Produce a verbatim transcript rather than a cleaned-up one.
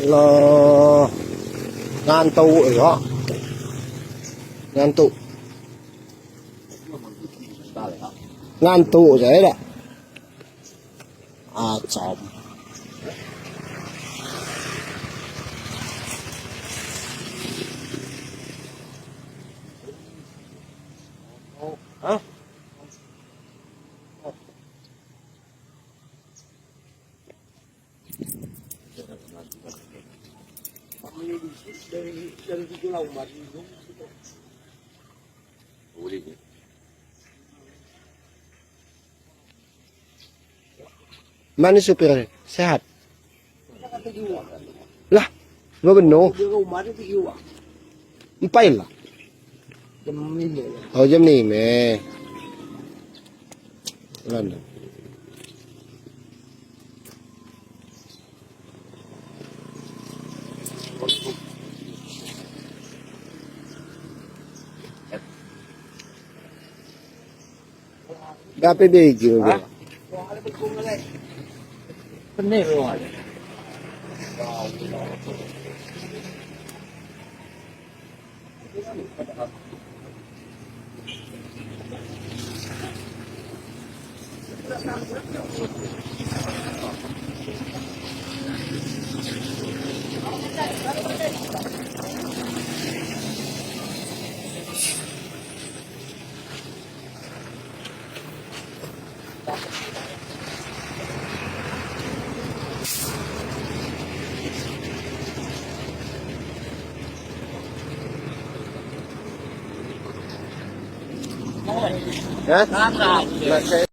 Lah, ngantuk ya. Ngantuk. Ngantuk saya dak. Acam. Hah? Mano supir? Sehat? Lah, lo beno. Empai lah. Oh, jam lime. London. Berapa biji? Hah? Pening lu. Hah?